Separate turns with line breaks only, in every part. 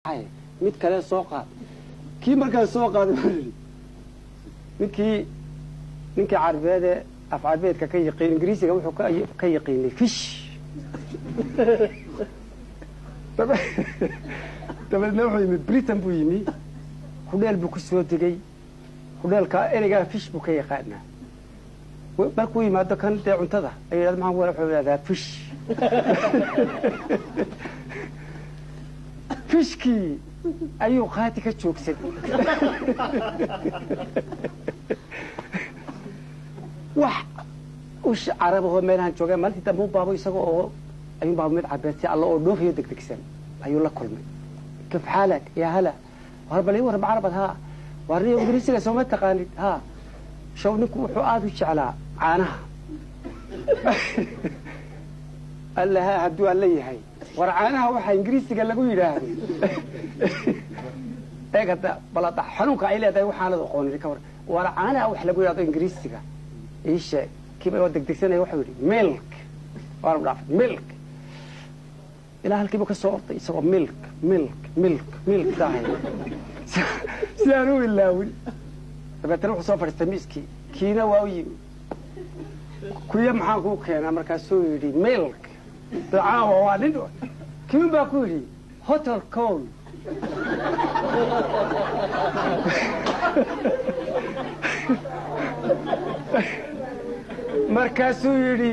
Mid kale soo qaad. Kii markaa soo qaaday buu yidhi ninkii, ninkii carbeede af carbeedka ka yaqiin, Ingiriisiga wuxuu ka yaqiinay fish. Dabeedna wuxuu yimi Britain buu yimi, hudheel buu ku soo degay. Hudheelka ereygaa fish buu ka yaqaanaa. Markuu yimaado kan dee cuntada ay yidhahdo maxaan, wuxuu yidhahdaa fish. Fishkii ayuu qaati ka joogsaday. Wax ush carabahoo meelahan jooga maalintii dambe u baabo isaga oo ayuun baabo mid carbeed si alla oo dhoofayo degdegsan ayuu la kulmay. Kif xaalak yaa hala, war bal ii warram carabad. Haa, war niyo Ingiriisiga sooma taqaanid? Haa. Show ninku wuxuu aada u jeclaa caanaha. Alla ha hadduu alla yahay, war caanaha waxaa Ingiriisiga lagu yidhaahdo eeg hadda balada xanuunka ay leedahay waxaanad aqoonin ka war. War caanaha wax lagu yidhahdo Ingiriisiga ii sheeg. Kiiba oo degdegsanaya wuxuu yidhi milk. Waanu dhaafay milk ilaa halkiiba ka soo orday isagoo milk milk milk milk dahay si aan u ilaawin. Dabeetana wuxuu soo fadhiistay miiskii. Kiina waa u yimi, kuya maxaan kuu keenaa? Markaasuu yidhi milk. Caawa waa nin kiun baa ku yidhi hotel cone. Markaasuu yidhi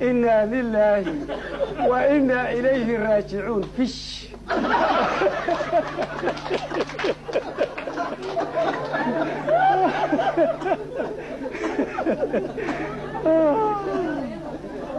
inaa lilaahi wa inaa ilayhi raajicuun, fish.